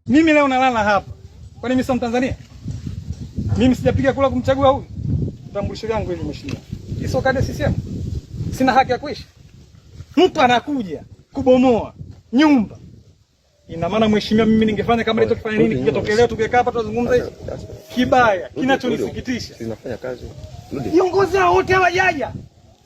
Mimi leo nalala hapa. Kwani mimi sio Mtanzania? Mimi sijapiga kura kumchagua huyu. Utambulisho wangu hivi mheshimiwa. Sio kadi CCM. Sina haki ya kuishi. Mtu anakuja kubomoa nyumba. Ina maana mheshimiwa, mimi ningefanya kama nilichokifanya nini? Kingetokea leo tungekaa hapa tunazungumza hivi. Kibaya kinachonisikitisha. Zinafanya kazi. Viongozi hao wote hawajaja.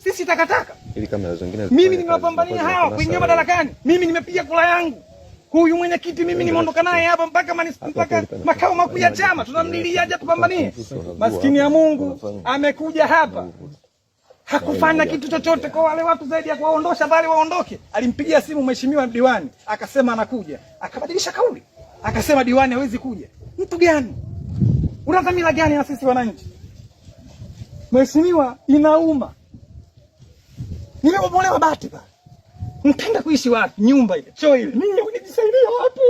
Sisi takataka. Ili kamera zingine mimi nimewapambania hawa kuingia madarakani. Mimi nimepiga kura yangu. Huyu mwenyekiti mimi nimeondoka naye hapa mpaka mpaka makao makuu ya chama, tunamlilia aje tupambanie. Maskini ya Mungu amekuja hapa hakufanya kitu chochote kwa wale watu zaidi ya kuwaondosha pale waondoke. Alimpigia simu mheshimiwa diwani akasema anakuja, akabadilisha kauli akasema diwani hawezi kuja. Mtu gani? Una dhamira gani na sisi wananchi? Mheshimiwa, inauma. Nimebomolewa bati pale. Mpenda kuishi wapi? Nyumba ile, choo ile. Mimi nijisaidia wapi?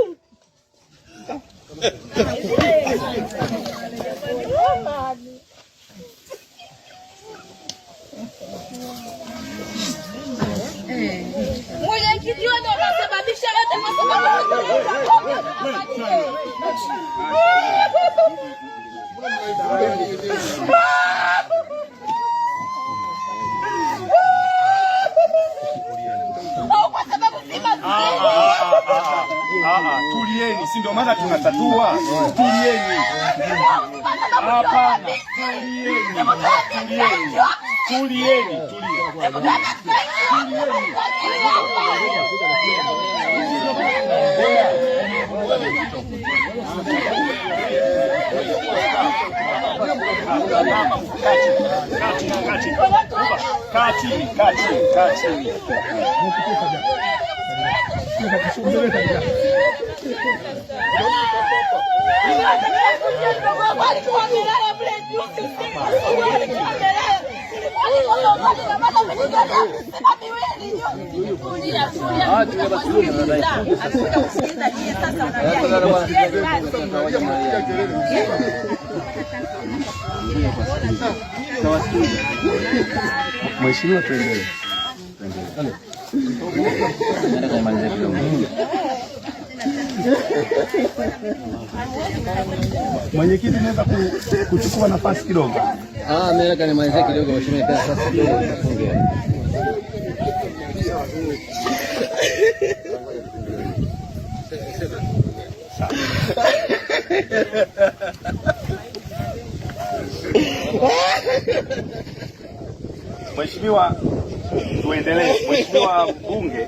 Mwenyekiti wewe ndio unasababisha yote kwa sababu Tulieni, si ndio maana tunatatua. Tulieni. Hapana, tulieni. Tulieni, tulieni. Kaa chini, kaa chini, kaa chini. Mheshimiwa, tuendelee. Mwenyekiti, naweza kuchukua nafasi kidogo? Ah, mimi nataka nimalizie kidogo mheshimiwa, sasa kidogo tufunge. Mheshimiwa, tuendelee. Mheshimiwa mbunge.